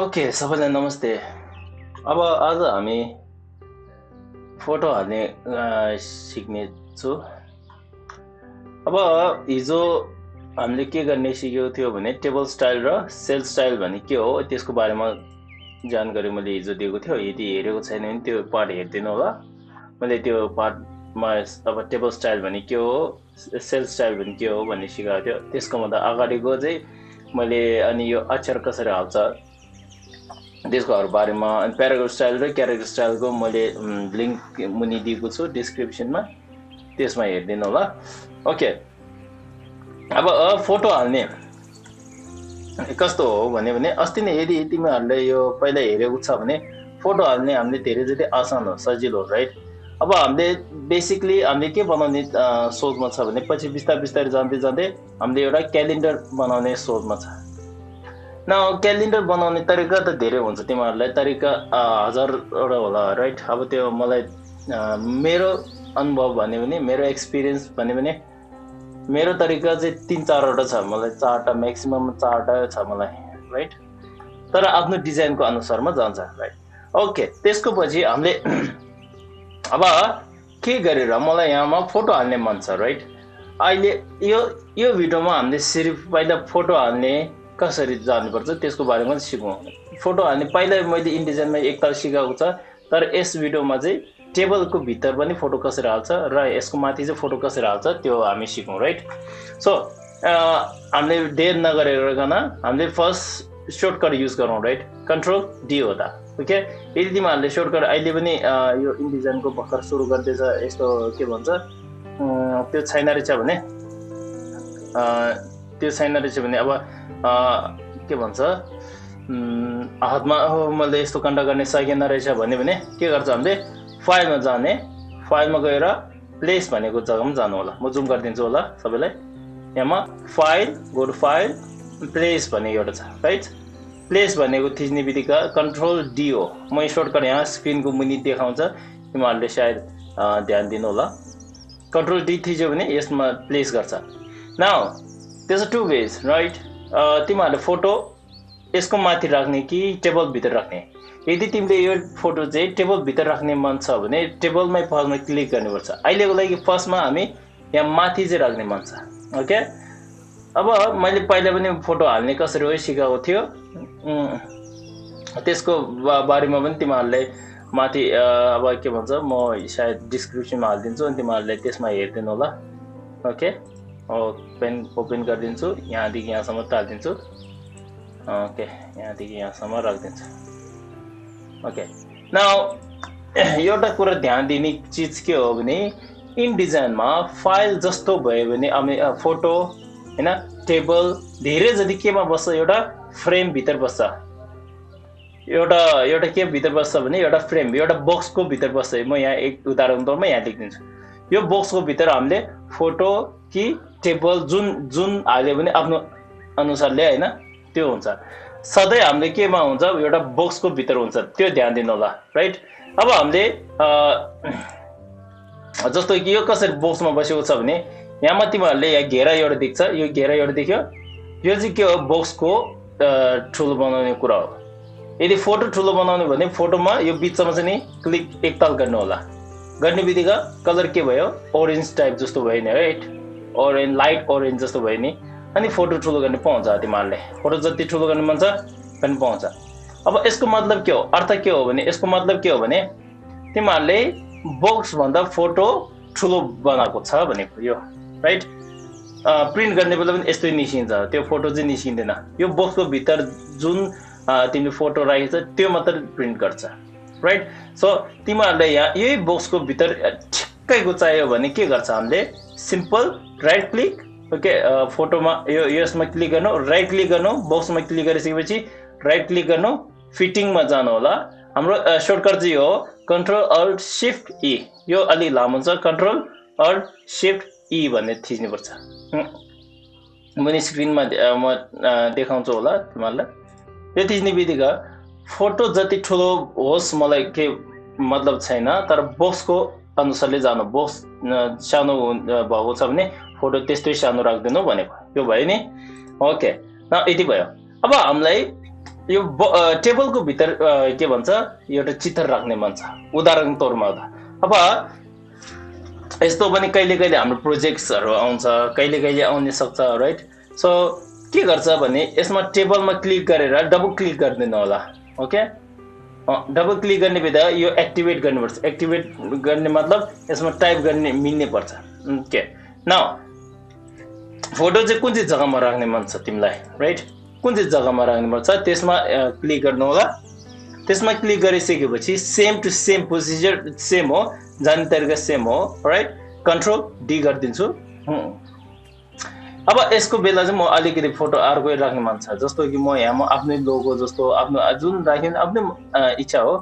Okay सबैलाई नमस्ते। अब आज हामी फोटो हाल्ने सिक्ने छु। अब हिजो हामीले के गर्ने सिकेको थियो भने टेबल स्टाइल र सेल स्टाइल भन्ने के हो त्यसको बारेमा जानकारी मैले हिजो दिएको थियो। यदि हेरेको छैन भने त्यो पार्ट हेर्दिनु होला। मैले त्यो पार्टमा अब टेबल स्टाइल भन्ने के हो, सेल स्टाइल भन्ने के हो भन्ने सिकाएको थियो। त्यसको भन्दा अगाडिको चाहिँ मैले अनि यो अक्षर कसरी हाल्छ त्यसको बारेमा अनि प्याराग्राफ स्टाइल र क्यारेक्टर स्टाइलको मैले लिंक मुनि दिएको छु डिस्क्रिप्सनमा, त्यसमा हेर्दिनु होला। ओके, अब फोटो हाल्ने कस्तो हो भने अस्ति नै यदि तिमीहरूले यो पहिला हेरेको छ भने फोटो हाल्ने हामीले धेरै जति आसान हो, सजिलो, राइट। अब हामीले बेसिकली हामीले के बनाउने सोचमा छ भने पछि बिस्तारै जाँदै हामीले एउटा क्यालेन्डर बनाउने सोचमा छ। न क्यालेन्डर बनाउने तरिका त धेरै हुन्छ, तिमीहरूलाई तरिका हजारवटा होला, राइट। अब त्यो मलाई मेरो अनुभव भन्यो भने, मेरो एक्सपिरियन्स भन्यो भने मेरो तरिका चाहिँ 3-4वटा छ, मलाई 4वटा म्याक्सिमम 4वटा छ मलाई, राइट। तर आफ्नो डिजाइनको अनुसारमा जान्छ, राइट। ओके, त्यसको पछि हामीले अब के गरेर मलाई यहाँमा फोटो हाल्ने मन छ, राइट। अहिले यो भिडियोमा हामीले सिर्फ पहिला फोटो हाल्ने कसरी जानुपर्छ त्यसको बारेमा सिकौँ। फोटो हाल्ने पहिला मैले इनडिजाइनमा एकताल सिकाएको छ, तर यस भिडियोमा चाहिँ टेबलको भित्र पनि फोटो कसरी हाल्छ र यसको माथि चाहिँ फोटो कसरी हाल्छ त्यो हामी सिकौँ, राइट। सो हामीले देर नगरिकन हामीले फर्स्ट सर्टकट युज गरौँ, राइट। कन्ट्रोल डी हो त, ओके। यदि तिमीहरूले सर्टकट अहिले पनि यो इनडिजाइनको भर्खर सुरु गर्दैछ, यस्तो के भन्छ त्यो छैन रहेछ भने अब के भन्छ हातमा मैले यस्तो कन्ट्रोल गर्ने सकिएन रहेछ भने के गर्छ, हामीले फाइलमा जाने, फाइलमा गएर प्लेस भनेको जग्गामा जानु होला। म जुम गरिदिन्छु होला सबैलाई। यहाँमा file, go to file, place भन्ने एउटा छ, राइट। प्लेस भनेको थिच्ने बित्तिकै कन्ट्रोल डी हो। म सर्टकट यहाँ स्क्रिनको मुनि देखाउँछ, तिमीहरूले सायद ध्यान दिनु होला। कन्ट्रोल डी थिच्यो भने यसमा प्लेस गर्छ। Now there's two ways, right? तिमीहरूले फोटो यसको माथि राख्ने कि टेबल भित्र राख्ने। यदि तिमीले यो फोटो चाहिँ टेबल भित्र राख्ने मन छ भने टेबलमै फर्स्टमा क्लिक गर्नुपर्छ। अहिलेको लागि फर्स्टमा हामी यहाँ माथि चाहिँ राख्ने मन छ, ओके। अब मैले पहिला पनि फोटो हाल्ने कसरी हो सिकाएको थियो, त्यसको बारेमा पनि तिमीहरूले माथि अब के भन्छ म सायद डिस्क्रिप्सनमा हालिदिन्छु अनि तिमीहरूले त्यसमा हेरिदिनु होला, ओके। ओपन गरिदिन्छु, यहाँदेखि यहाँसम्म टालिदिन्छु, ओके। यहाँदेखि यहाँसम्म राखिदिन्छु, ओके। नाउ एउटा कुरा ध्यान दिने चिज के हो भने इनडिजाइनमा फाइल जस्तो भयो भने हामी फोटो हैन टेबल धेरै जति केमा बस्छ, एउटा फ्रेम भित्र बस्छ। एउटा के भित्र बस्छ भने एउटा फ्रेम, एउटा बक्सको भित्र बस्छ। म यहाँ एक उदाहरण तौरमा यहाँ लेखिदिन्छु। यो बक्सको भित्र हामीले फोटो कि टेबल जुन हाल्यो भने आफ्नो अनुसारले हैन त्यो हुन्छ। सधैँ हामीले केमा हुन्छ, एउटा बक्सको भित्र हुन्छ, त्यो ध्यान दिनु होला, राइट। अब हामीले जस्तो कि यो कसरी बक्समा बसेको छ भने यहाँमा तिमीहरूले यहाँ घेरा एउटा देख्छ, यो घेरा एउटा देख्यो, यो चाहिँ के हो, बक्सको ठुलो बनाउने कुरा हो। यदि फोटो ठुलो बनाउने भने फोटोमा यो बिचमा चाहिँ नि क्लिक एकताल गर्नु होला। गर्ने बित्तिकै कलर के भयो, ओरेन्ज टाइप जस्तो भयो नि, राइट। ओरेन्ज, लाइट ओरेन्ज जस्तो भयो नि। अनि फोटो ठुलो गर्ने पाउँछ तिमीहरूले, फोटो जति ठुलो गर्ने मन छ पनि पाउँछ। अब यसको मतलब के हो, अर्थ के हो भने यसको मतलब के हो भने तिमीहरूले बक्स भन्दा फोटो ठुलो बनाएको छ भनेको यो, राइट। प्रिन्ट गर्ने बेला पनि यस्तै निस्किन्छ, त्यो फोटो चाहिँ निस्किँदैन। यो बक्सको भित्र जुन तिमीले फोटो राखेको छ त्यो मात्र प्रिन्ट गर्छ, राइट। सो तिमीहरूले यहाँ यही बक्सको भित्र ठिक्कैको चाहियो भने के गर्छ, हामीले सिम्पल राइट क्लिक, ओके। फोटोमा यो यसमा क्लिक गर्नु, राइट क्लिक गर्नु, बक्समा क्लिक गरिसकेपछि राइट क्लिक गर्नु, फिटिङमा जानु होला। हाम्रो सर्टकट चाहिँ हो कन्ट्रोल अल्ट सिफ्ट ई। यो अलि लामो हुन्छ, कन्ट्रोल अल्ट सिफ्ट ई भन्ने थिच्नुपर्छ। मैले स्क्रिनमा म देखाउँछु होला तिमीहरूलाई। यो थिच्ने बित्तिकै फोटो जति ठुलो होस् मलाई के मतलब छैन, तर बक्सको अनुसारले जानु। बक्स सानो भएको छ भने फोटो त्यस्तै सानो राख्दिनु भनेको, यो भयो नि, ओके। यति भयो। अब हामीलाई यो टेबलको भित्र के भन्छ एउटा चित्र राख्ने मन छ उदाहरण तौरमा अब यस्तो पनि कहिले कहिले हाम्रो प्रोजेक्ट्सहरु आउँछ कहिले कहिले आउन सक्छ राइट सो के गर्छ भने यसमा टेबलमा क्लिक गरेर डबल क्लिक गर्दिनु होला ओके डबल क्लिक गर्ने बित्तिकै यो एक्टिभेट गर्नुपर्छ एक्टिभेट गर्ने मतलब यसमा टाइप गर्ने मिल्ने पर्छ ओके नाउ फोटो चाहिँ कुन चाहिँ जग्गामा राख्ने मन छ तिमीलाई राइट कुन चाहिँ जग्गामा राख्ने मन छ त्यसमा क्लिक गर्नु होला त्यसमा क्लिक गरिसकेपछि same to same procedure same हो जाने तरिका सेम हो राइट कन्ट्रोल डी गर्दिन्छु अब यसको बेला चाहिँ म अलिकति फोटो अर्कै राख्ने मन छ जस्तो कि म यहाँ आफ्नै लोगो जस्तो आफ्नो जुन राख्ने आफ्नै इच्छा हो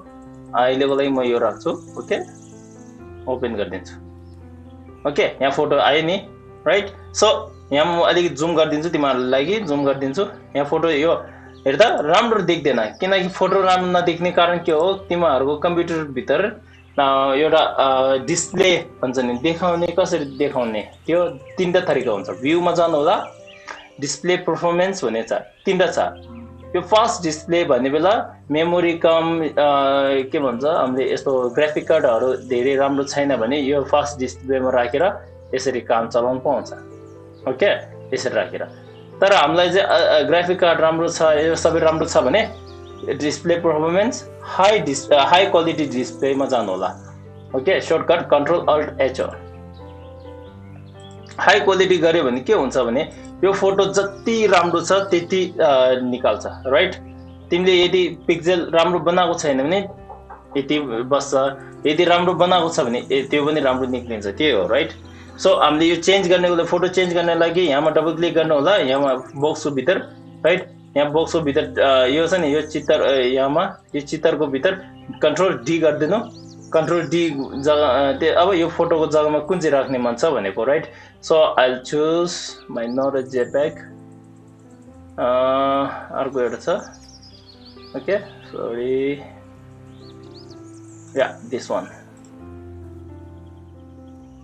अहिलेको लागि म यो राख्छु ओके ओपन गरिदिन्छु ओके यहाँ फोटो आयो नि राइट सो यहाँ म अलिकति जुम गरिदिन्छु तिमीहरुलाई लागि जुम गरिदिन्छु यहाँ फोटो यो हेर्दा राम्रो देख्दैन किनकि फोटो राम्रो नदेख्ने कारण के हो तिमीहरुको कम्प्युटर भित्र एउटा डिस्प्ले भन्छ नि देखाउने कसरी देखाउने त्यो तीनटा तरिका हुन्छ भ्यूमा जानु होला डिस्प्ले परफर्मेन्स भन्ने छ तीनटा छ यो फर्स्ट डिस्प्ले भन्ने बेला मेमोरी कम के भन्छ हामीले यस्तो ग्राफिक कार्डहरु धेरै राम्रो छैन भने यो फर्स्ट डिस्प्लेमा राखेर यसरी काम चलाउन पाउँछ ओके यसरी राखेर तर हामीलाई चाहिँ ग्राफिक कार्ड राम्रो छ यो सबै राम्रो छ भने डिस्प्ले परफर्मेन्स हाई क्वालिटी डिस्प्लेमा जानु होला okay shortcut control alt H हो हाई क्वालिटी गर्यो भने के हुन्छ भने यो फोटो जति राम्रो छ त्यति निकाल्छ राइट तिमीले यदि पिक्सेल राम्रो बनाएको छैन भने यति बस्छ यदि राम्रो बनाएको छ भने त्यो पनि राम्रो निक्लिन्छ त्यही हो राइट सो हामीले यो चेन्ज गर्नेको लागि फोटो चेन्ज गर्ने लागि यहाँमा डबल क्लिक गर्नु होला यहाँमा बक्सको भित्र राइट यहाँ बक्सको भित्र यो छ नि यो चित्र यहाँमा यो चित्रको भित्र कन्ट्रोल डी गर्दिनु कन्ट्रोल डी जग्गा अब यो फोटोको जग्गामा कुन चाहिँ राख्ने मन छ भनेको right so I will choose my not a JPEG अर्को एउटा छ okay sorry yeah this one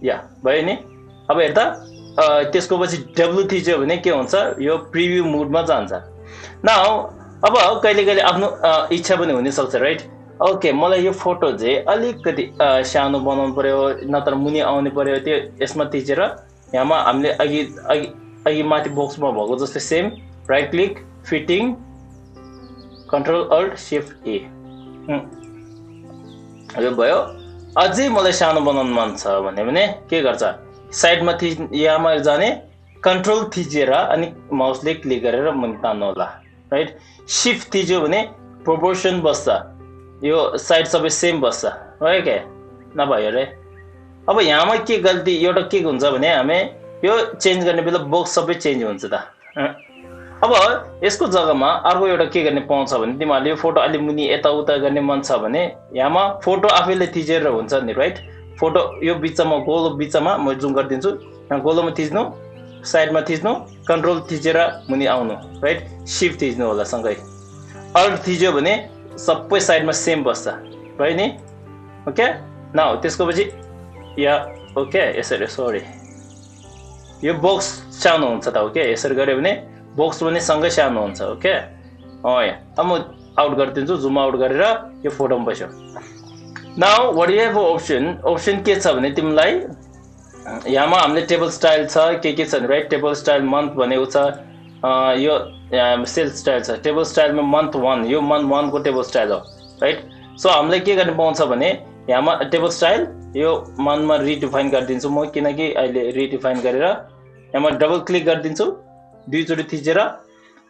yeah भयो नि अब हेर्दा त्यसको पछि डब्ल्यू थिच्यो भने के हुन्छ यो प्रिभ्यू मोडमा जान्छ नाउ अब कहिले कहिले आफ्नो इच्छा पनि हुन सक्छ राइट ओके मलाई यो फोटो चाहिँ अलिकति सानो बनाउनु पर्यो नत्र मुनि आउने पर्यो त्यो यसमा थिचेर यहाँमा हामीले अघि माथि बक्समा भएको जस्तै same right click fitting control alt shift A यो भयो अझै मलाई सानो बनाउन मन छ भने के गर्छ साइडमा यहाँमा जाने कन्ट्रोल थिचेर अनि माउसले क्लिक गरेर मुनि तान्नु होला राइट शिफ्ट थिच्यो भने प्रोपोर्सन बस्छ यो साइड सबै सेम बस्छ भयो के नभयो रे अब यहाँमा के गल्ती एउटा के हुन्छ भने हामी यो चेन्ज गर्ने बेला बक्स सबै चेन्ज हुन्छ त अब यसको जग्गामा अर्को एउटा के गर्ने पाउँछ भने तिमीहरुले यो फोटो अलि मुनि यताउता गर्ने मन छ भने यहाँमा फोटो आफैले थिचेर हुन्छ नि राइट फोटो यो बिचमा गोलो बिचमा म जुम गरिदिन्छु यहाँ गोलोमा थिच्नु साइडमा थिच्नु कन्ट्रोल थिचेर मुनि आउनु राइट शिफ्ट थिच्नु होला सँगै अल्ट थिच्यो भने सबै साइडमा सेम बस्छ भयो नि ओके नाउ त्यसको पछि या ओके यसरी सरी यो बक्स सानो हुन्छ त ओके यसरी गर्यो भने बक्स पनि सँगै सानो हुन्छ ओके अब म आउट गरिदिन्छु जुम आउट गरेर यो फोटोमा बस्यो now what you have option के छ भने तिमीलाई यहाँमा हामीले टेबल स्टाइल छ के छ राइट टेबल स्टाइल मन्थ भनेको छ यो सेल स्टाइल छ टेबल स्टाइलमा मन्थ 1 यो मन्थ 1 को टेबल स्टाइल हो राइट सो हामीले के गर्ने पाउँछ भने यहाँमा टेबल स्टाइल यो मन्थमा रिडिफाइन गरिदिन्छु म किनकि अहिले रिडिफाइन गरेर यहाँमा डबल क्लिक गरिदिन्छु दुईचोटी थिचेर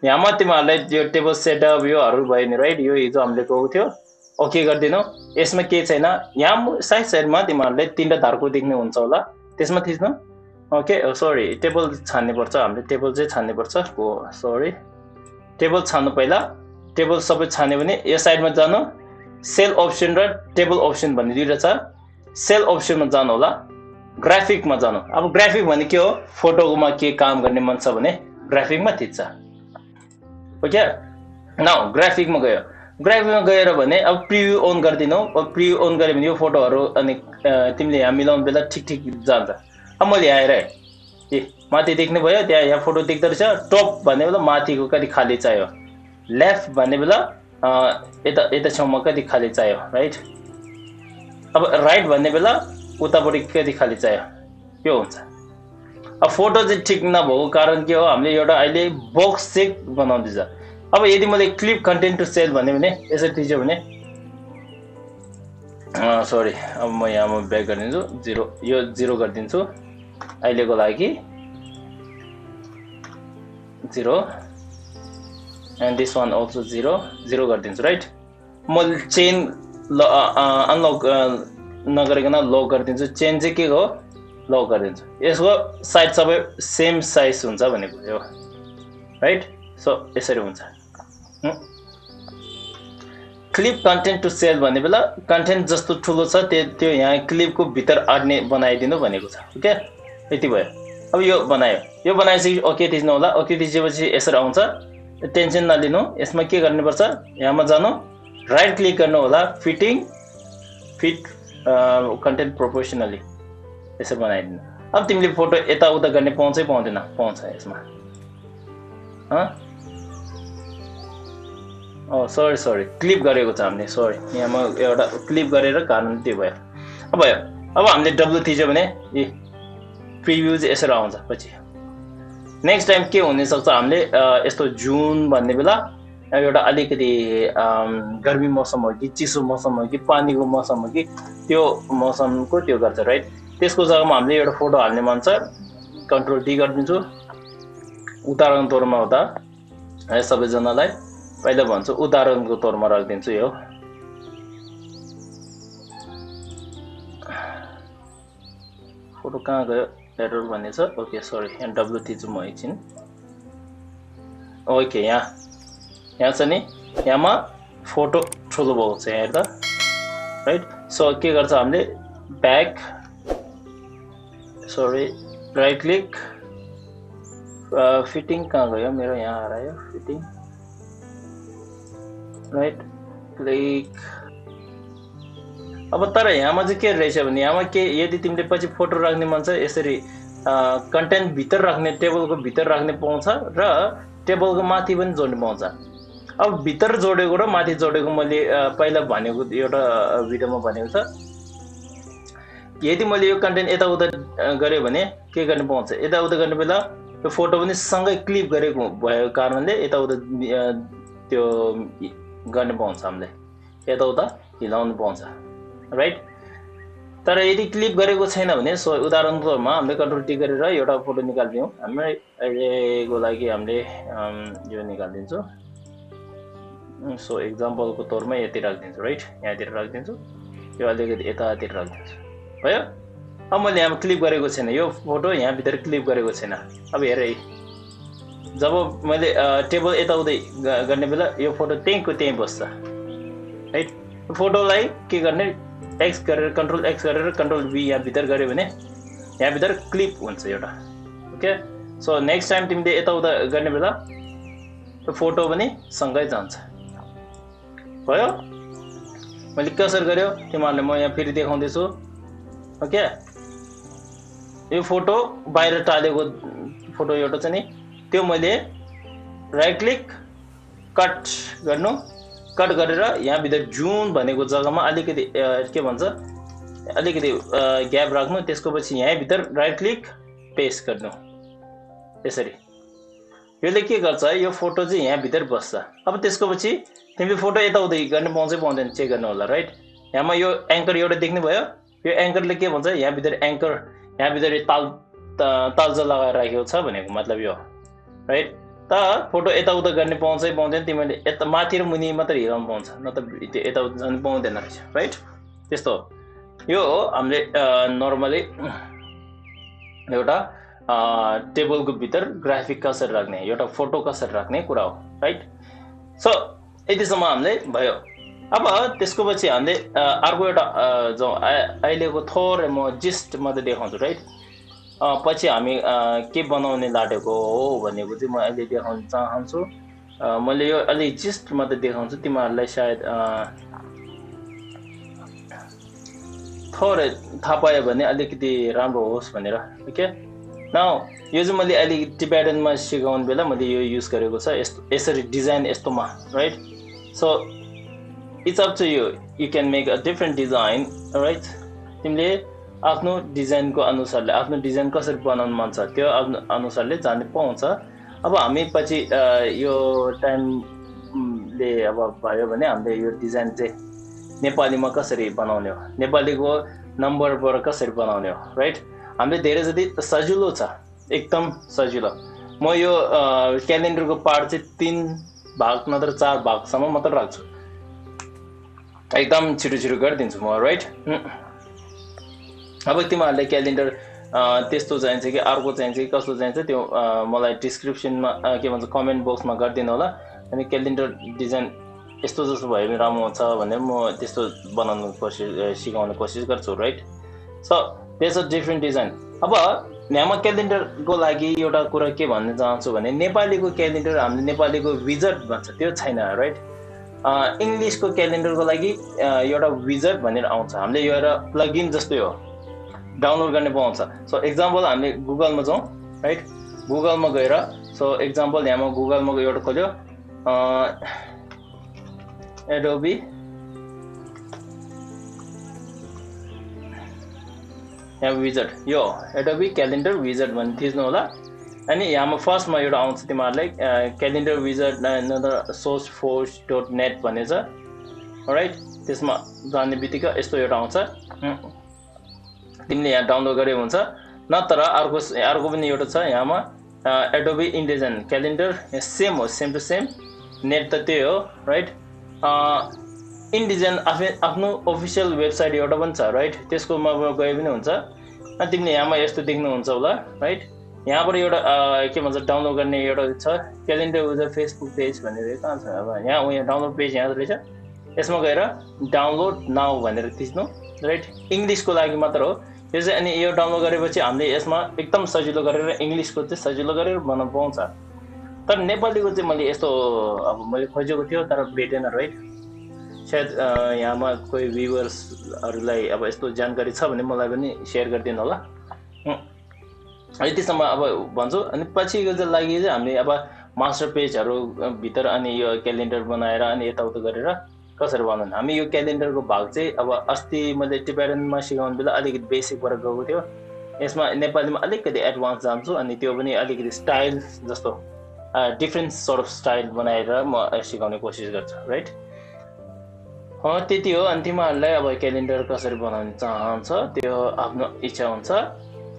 यहाँमा तिमीहरुलाई यो टेबल सेटअप योहरु भयो नि राइट यो हिजो हामीले गएको थियो ओके गरिदिनु यसमा के छैन यहाँ साइडमा तिमीहरुले तीनटा धारको देख्ने हुन्छ होला त्यसमा थिच्नु ओके सरी टेबल छान्ने पर्छ हामीले टेबल चाहिँ छान्ने पर्छ ओ सरी टेबल छान्नु पहिला टेबल सबै छान्यो भने यो साइडमा जानु सेल अप्सन र टेबल अप्सन भन्ने दुईटा छ सेल अप्सनमा जानु होला ग्राफिकमा जानु अब ग्राफिक भने के हो फोटोमा के काम गर्ने मन छ भने ग्राफिकमा थिच्छ ओके नाउ ग्राफिकमा गएर भने अब प्रिभ्यू अन गर्दिनु अब प्रिभ्यू अन गरे भने यो फोटोहरु अनि तिमीले यहाँ मिलाउन बेला ठीक जान्छ अब मैले आएर ए माथि देख्ने भयो त्यहाँ यहाँ फोटो देख्दै रहेछ टप भन्ने बेला माथिको कति खाली चाहियो लेफ्ट भन्ने बेला यता छेउमा कति खाली चाहियो राइट अब राइट भन्ने बेला उतापट्टि कति खाली चाहियो यो हुन्छ अब फोटो चाहिँ ठिक नभएको कारण के हो हामीले एउटा अहिले बक्स चेक बनाउँदैछ अब यदि मैले क्लिप कन्टेन्ट टु सेल भने यसरी थिच्यो भने सरी अब म यहाँ ब्याक गरिदिन्छु 0 यो 0 गरिदिन्छु अहिलेको लागि 0 and this one also 0 गरिदिन्छु राइट म चेन अनलक नगरिकन लक गरिदिन्छु चेन चाहिँ के हो लक गरिदिन्छु यसको साइड सबै सेम साइज हुन्छ भनेको यो राइट सो यसरी हुन्छ क्लिप कन्टेन्ट टु सेल भन्ने बेला कन्टेन्ट जस्तो ठुलो छ त्यो यहाँ क्लिपको भित्र अड्ने बनाइदिनु भनेको छ ओके यति भयो अब यो बनाएपछि ओके थिच्नु होला ओके थिचेपछि यसरी आउँछ टेन्सन नलिनु यसमा के गर्नुपर्छ यहाँमा जानु राइट क्लिक गर्नु होला फिट कन्टेन्ट प्रोपोर्सनली यसरी बनाइदिनु अब तिमीले फोटो यताउता गर्ने पाउँछै पाउँदैन पाउँछ यसमा सरी क्लिप गरेको छ हामीले सरी यहाँ म एउटा क्लिप गरेर कारण त्यो भयो अब हामीले डब्लु थिच्यो भने प्रिभ्यू चाहिँ यसरी आउँछ पछि नेक्स्ट टाइम के हुन सक्छ हामीले यस्तो जुन भन्ने बेला एउटा अलिकति गर्मी मौसम हो कि चिसो मौसम हो कि पानीको मौसम हो कि त्यो मौसमको त्यो गर्छ राइट त्यसको जग्गामा हामीले एउटा फोटो हाल्ने मन छ कन्ट्रोल डी गरिदिन्छु उदाहरण तौरमा हुँदा सबैजनालाई पहिला भन्छु उदाहरणको तौरमा राखिदिन्छु यो फोटो कहाँ गयो एरर भन्ने छ ओके सरी यहाँ डब्लु थिच्छु म एकछिन ओके यहाँ छ नि यहाँमा फोटो ठुलो भएको छ यहाँ हेर्दा राइट सो के गर्छ हामीले back sorry right click fitting कहाँ गयो मेरो यहाँ आयो फिटिङ राइट क्लिक अब तर यहाँमा चाहिँ के रहेछ भने यहाँमा के यदि तिमीले पछि फोटो राख्ने मन छ यसरी कन्टेन्ट भित्र राख्ने टेबलको भित्र राख्ने पाउँछ र टेबलको माथि पनि जोड्ने पाउँछ अब भित्र जोडेको र माथि जोडेको मैले पहिला भनेको एउटा भिडियोमा भनेको छ यदि मैले यो कन्टेन्ट यताउता गरेँ भने के गर्ने पाउँछ यताउता गर्ने बेला यो फोटो पनि सँगै क्लिप गरेको भएको कारणले यताउता त्यो गर्ने पाउँछ हामीले यताउता हिलाउनु पाउँछ राइट तर यदि क्लिप गरेको छैन भने सो उदाहरणको तौरमा हामीले कन्ट्रोल टी गरेर एउटा फोटो निकाल्दियौँ हामीले अहिलेको लागि हामीले यो निकालिदिन्छु सो एक्जाम्पलको तौरमा यति राखिदिन्छु राइट यहाँतिर राखिदिन्छु यो अलिकति यतातिर राखिदिन्छु भयो अब मैले यहाँ क्लिप गरेको छैन यो फोटो यहाँभित्र क्लिप गरेको छैन अब हेर जब मैले टेबल यताउतै गर्ने बेला यो फोटो त्यहीँको त्यहीँ बस्छ राइट फोटोलाई के गर्ने एक्स गरेर कन्ट्रोल एक्स गरेर कन्ट्रोल भी यहाँ भित्र गऱ्यो भने यहाँ भित्र क्लिप हुन्छ एउटा ओके सो नेक्स्ट टाइम तिमीले यताउता गर्ने बेला फोटो पनि सँगै जान्छ भयो मैले कसरी गर्यो तिमीहरूले म यहाँ फेरि देखाउँदैछु ओके यो फोटो बाहिर टालेको फोटो एउटा छ नि त्यो मैले राइट क्लिक कट गर्नु कट गरेर यहाँ भित्र जुन भनेको जग्गामा अलिकति के भन्छ अलिकति ग्याप राख्नु त्यसको पछि यहाँ भित्र राइट क्लिक पेस्ट गर्नु यसरी यसले के गर्छ यो फोटो चाहिँ यहाँ भित्र बस्छ अब त्यसको पछि तिमीले फोटो यताउता गर्न पाउँछ पाउँदैन चेक गर्नु होला राइट यहाँमा यो एङ्कर एउटा देख्नु भयो यो एङ्करले के भन्छ यहाँ भित्र एङ्कर यहाँ भित्र तालजा लगाएर राखेको छ भनेको मतलब यो राइट त फोटो यताउता गर्ने पाउँछ पाउँदैन तिमीले यता माथि र मुनि मात्र हिलाउनु पाउँछ न त यताउता जानु पाउँदैन रहेछ राइट त्यस्तो यो हो हामीले नर्मली एउटा टेबलको भित्र ग्राफिक कसरी राख्ने एउटा फोटो कसरी राख्ने कुरा हो राइट सो यतिसम्म हामीले भयो अब त्यसको पछि हामीले अर्को एउटा जो अहिलेको थोरै म जिस्ट मात्रै देखाउँछु राइट पछि हामी के बनाउने लागेको हो भनेको चाहिँ म अहिले देखाउन चाहन्छु मैले यो अलि जिस्ट मात्रै देखाउँछु तिमीहरूलाई सायद थोरै थाहा पायो भने अलिकति राम्रो होस् भनेर ओके नाउ यो चाहिँ मैले अहिले टिप्याडनमा सिकाउने बेला मैले यो युज गरेको छ यसरी डिजाइन यस्तोमा right so it's up to you you can make a different design right तिमीले आफ्नो डिजाइनको अनुसारले आफ्नो डिजाइन कसरी बनाउनु मन छ त्यो अनुसारले जाने पाउँछ अब हामी पछि यो टाइमले अब भयो भने हामीले यो डिजाइन चाहिँ नेपालीमा कसरी बनाउने हो नेपालीको नम्बरबाट कसरी बनाउने हो राइट हामीले धेरै जति सजिलो छ एकदम सजिलो म यो क्यालेन्डरको पार्ट चाहिँ 3 भाग नत्र 4 भागसम्म मात्र राख्छु एकदम छिटो गरिदिन्छु म राइट अब तिमीहरूले क्यालेन्डर त्यस्तो चाहिन्छ कि अर्को चाहिन्छ कि कस्तो चाहिन्छ त्यो मलाई डिस्क्रिप्सनमा के भन्छ कमेन्ट बक्समा गरिदिनु होला अनि क्यालेन्डर डिजाइन यस्तो जस्तो भयो भने राम्रो हुन्छ भनेर म त्यस्तो बनाउनु सिकाउने कोसिस गर्छु right so there's a different design अब यहाँ क्यालेन्डरको लागि एउटा कुरा के भन्न चाहन्छु भने नेपालीको क्यालेन्डर हामीले नेपालीको विजर्ड भन्छ त्यो छैन राइट इङ्ग्लिसको क्यालेन्डरको लागि एउटा विजर्ड भनेर आउँछ हामीले यो एउटा प्लगइन जस्तै हो डाउनलोड गर्ने पाउँछ सो एक्जाम्पल हामीले गुगलमा जाउँ राइट गुगलमा गएर सो एक्जाम्पल यहाँ गुगलमा एउटा खोल्यो एडोबी यहाँ विजर्ड यो एडोबी क्यालेन्डर विजर्ड भन्ने थिच्नु होला अनि यहाँ फर्स्टमा एउटा आउँछ तिमीहरूलाई क्यालेन्डर विजर्ड sourceforge.net भन्ने छ राइट त्यसमा जाने बित्तिकै यस्तो एउटा आउँछ तिमीले यहाँ डाउनलोड गरे हुन्छ नत्र अर्को पनि एउटा छ यहाँमा एडोबी इनडिजाइन क्यालेन्डर सेम हो सेम टु सेम नेट त त्यही हो राइट इनडिजाइन आफ्नो अफिसियल वेबसाइट एउटा पनि छ राइट त्यसकोमा गए पनि हुन्छ अनि तिमीले यहाँमा यस्तो देख्नुहुन्छ होला राइट यहाँबाट एउटा के भन्छ डाउनलोड गर्ने एउटा छ क्यालेन्डर युजर फेसबुक पेज भनेर कहाँ छ अब यहाँ डाउनलोड पेज यहाँ रहेछ यसमा गएर डाउनलोड नाउ भनेर थिच्नु राइट इङ्ग्लिसको लागि मात्र हो यो चाहिँ अनि यो डाउनलोड गरेपछि हामीले यसमा एकदम सजिलो गरेर इङ्ग्लिसको चाहिँ सजिलो गरेर बनाउनु पाउँछ तर नेपालीको चाहिँ मैले यस्तो अब मैले खोजेको थियो तर भेटेन राइट सायद यहाँमा कोही भ्युवर्सहरूलाई अब यस्तो जानकारी छ भने मलाई पनि सेयर गरिदिनु होला यतिसम्म अब भन्छु अनि पछिको चाहिँ लागि चाहिँ हामीले अब मास्टर पेजहरू भित्र अनि यो क्यालेन्डर बनाएर अनि यताउता गरेर कसरी बनाउने हामी यो क्यालेन्डरको भाग चाहिँ अब अस्ति मैले टिप्याडनमा सिकाउने बेला अलिकति बेसिकबाट गएको थियो यसमा नेपालीमा अलिकति एडभान्स जान्छु अनि त्यो पनि अलिकति स्टाइल जस्तो डिफ्रेन्ट सर्ट अफ स्टाइल बनाएर म सिकाउने कोसिस गर्छु राइट त्यति हो अनि तिमीहरूलाई अब क्यालेन्डर कसरी बनाउन चाहन्छ त्यो आफ्नो इच्छा हुन्छ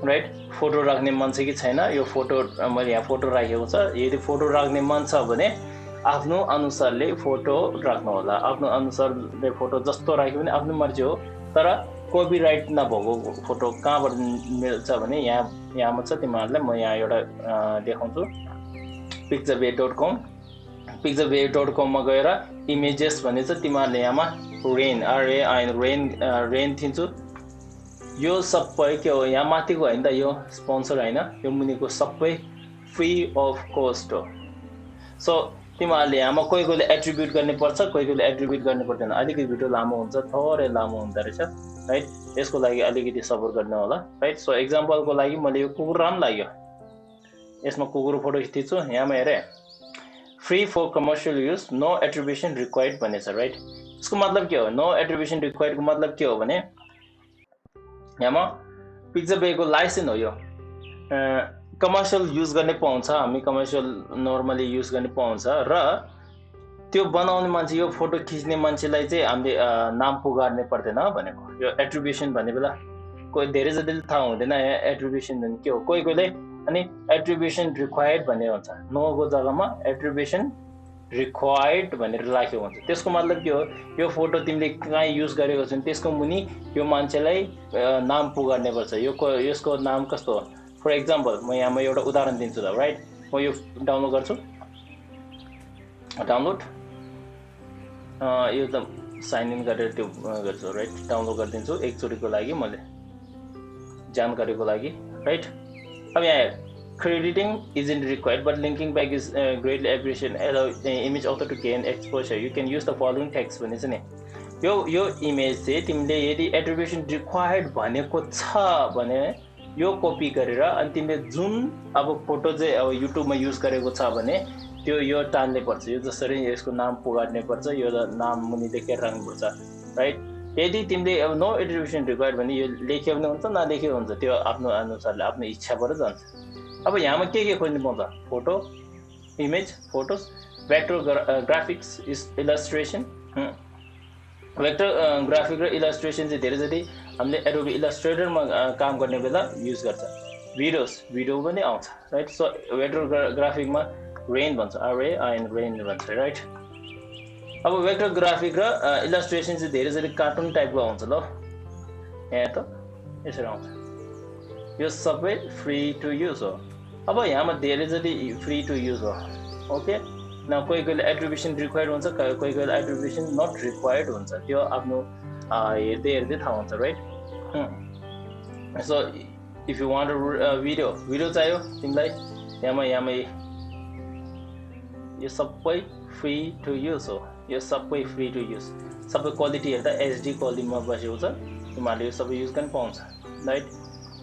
राइट फोटो राख्ने मन छ कि छैन यो फोटो मैले यहाँ फोटो राखेको छ यदि फोटो राख्ने मन छ भने आफ्नो अनुसारले फोटो राख्नु होला आफ्नो अनुसारले फोटो जस्तो राख्यो भने आफ्नो मर्जी हो तर कपिराइट नभएको फोटो कहाँबाट मिल्छ भने यहाँमा छ तिमीहरूलाई म यहाँ एउटा देखाउँछु pixabay.com मा गएर इमेजेस भन्ने छ तिमीहरूले यहाँमा रेन थिन्छु यो सबै के हो यहाँ माथिको हैन त यो स्पोन्सर हैन यो मुनिको सबै फ्री अफ कस्ट हो सो तिमीहरूले यहाँमा कोहीले एट्रिब्युट गर्ने पर्छ कोहीले एट्रिब्युट गर्ने पर्दैन अलिकति भिडियो लामो हुन्छ थोरै लामो हुँदो रहेछ राइट यसको लागि अलिकति सपोर्ट गर्नु होला राइट सो एक्जाम्पलको लागि मैले यो कुकुर राम्रो लाग्यो यसमा कुकुर फोटो खिच्छु यहाँमा हेरे free for commercial use no attribution required भन्ने छ राइट यसको मतलब के हो नो एट्रिब्युसन रिक्वायर्डको मतलब के हो भने यहाँमा पिक्चरबेको लाइसेन्स हो यो कमर्शियल युज गर्ने पाउँछ हामी कमर्शियल नर्मली युज गर्ने पाउँछ र त्यो बनाउने मान्छे यो फोटो खिच्ने मान्छेलाई चाहिँ हामीले नाम पुगार्ने पर्दैन भनेको यो एट्रिब्युसन भन्ने बेला कोही धेरै जतिले थाहा हुँदैन एट्रिब्युसन भने के हो कोहीले अनि एट्रिब्युसन रिक्वायर्ड भन्ने हुन्छ नोको जग्गामा एट्रिब्युसन रिक्वायर्ड भनेर राखेको हुन्छ त्यसको मतलब के हो यो फोटो तिमीले कहाँ युज गरेको छौ त्यसको मुनि यो मान्छेलाई नाम पुगार्ने पर्छ यसको नाम कस्तो हो फर एक्जाम्पल म यहाँमा एउटा उदाहरण दिन्छु त राइट म यो डाउनलोड गर्छु डाउनलोड यो त साइन इन गरेर त्यो गर्छु राइट डाउनलोड गरिदिन्छु एकचोटिको लागि मैले जानकारीको लागि राइट अब यहाँ crediting isn't required but linking back is greatly appreciated allow image author to gain exposure you can use the following text भने चाहिँ नि यो इमेज चाहिँ तिमीले यदि एट्रिब्युसन रिक्वायर्ड भनेको छ भने यो कपी गरेर अनि तिमीले जुन अब फोटो चाहिँ अब युट्युबमा युज गरेको छ भने त्यो यो टाल्ने पर्छ यो जसरी यसको नाम पुगार्ने पर्छ यो नाम मुनि लेखेर राख्नुपर्छ राइट यदि तिमीले अब नो एट्रिब्युसन रिक्वायर्ड भने यो लेख्यो भने हुन्छ नलेख्यो हुन्छ त्यो आफ्नो अनुसारले आफ्नो इच्छाबाट जान्छ अब यहाँमा के खोज्नु पाउँछ photo image photos vector graphics illustration vector graphic र इलस्ट्रेसन चाहिँ धेरै जति हामीले एडोबी इलस्ट्रेटरमा काम गर्ने बेला युज गर्छ भिडियो पनि आउँछ राइट सो भेक्टर ग्राफिकमा रेन भन्छ आरएआइएन रेन भन्छ राइट अब भेक्टर ग्राफिक र इलस्ट्रेसन चाहिँ धेरै जति कार्टुन टाइपको आउँछ ल यहाँ त यसरी आउँछ यो सबै फ्री टु युज हो अब यहाँमा धेरै जति फ्री टु युज हो ओके न कोही एट्रिब्युसन रिक्वायर्ड हुन्छ कोही एट्रिब्युसन नट रिक्वायर्ड हुन्छ त्यो आफ्नो हेर्दै थाहा हुन्छ right so if you want video चाहियो तिमीलाई यहाँमा यो सबै फ्री टु युज हो यो सबै फ्री टु युज सबै क्वालिटी हेर्दा एचडी क्वालिटीमा बसेको छ तिमीहरूले यो सबै युज गर्न पाउँछ राइट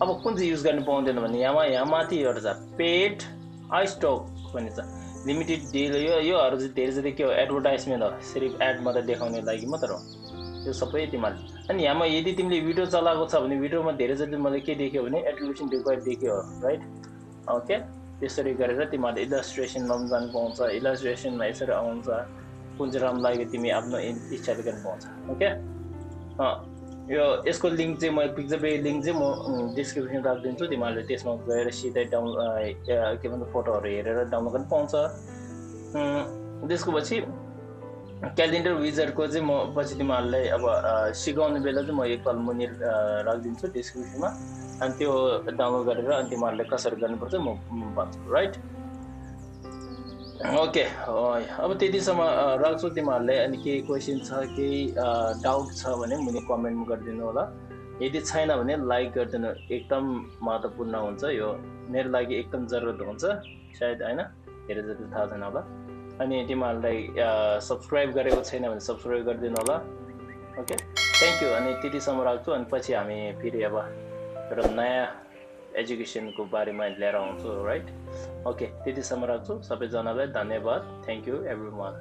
अब कुन चाहिँ युज गर्न पाउँदैन भने यहाँ माथि एउटा छ पेड आई स्टक भन्ने छ लिमिटेड डिल योहरू चाहिँ धेरै जति के हो एडभर्टाइजमेन्ट हो सिर्फ एड मात्रै देखाउने लागि मात्र हो यो सबै तिमीहरूले अनि यहाँमा यदि तिमीले भिडियो चलाएको छ भने भिडियोमा धेरै जति मैले के देख्यो भने एट्रिब्युसन रिक्वायर्ड देख्यो राइट ओके त्यसरी गरेर तिमीहरूले इलस्ट्रेसनमा पनि जानु पाउँछ इलस्ट्रेसनमा यसरी आउँछ कुन चाहिँ राम्रो लाग्यो तिमी आफ्नो इच्छाले गर्न पाउँछ ओके यो यसको लिङ्क चाहिँ म पिक्चर लिङ्क चाहिँ म डिस्क्रिप्सन राखिदिन्छु तिमीहरूले त्यसमा गएर सिधै के भन्छ फोटोहरू हेरेर डाउनलोड गर्न पाउँछ त्यसको पछि क्यालेन्डर विजरको चाहिँ म पछि तिमीहरूलाई अब सिकाउने बेला चाहिँ म एकताल मुनि राखिदिन्छु डिस्क्रिप्सनमा अनि त्यो डाउनलोड गरेर अनि तिमीहरूले कसरी गर्नुपर्छ म भन्छु राइट ओके अब त्यतिसम्म राख्छु तिमीहरूले अनि केही क्वेसन छ केही डाउट छ भने मुनि कमेन्टमा गरिदिनु होला यदि छैन भने लाइक गरिदिनु एकदम महत्त्वपूर्ण हुन्छ यो मेरो लागि एकदम जरुरत हुन्छ सायद होइन धेरै जति थाहा छैन होला अनि तिमीहरूलाई सब्सक्राइब गरेको छैन भने सब्सक्राइब गरिदिनु होला ओके थ्याङ्क यू अनि त्यतिसम्म राख्छु अनि पछि हामी फेरि अब एउटा नयाँ एजुकेसनको बारेमा लिएर आउँछु राइट ओके त्यतिसम्म राख्छु सबैजनालाई धन्यवाद थ्याङ्क यू एभ्रिवान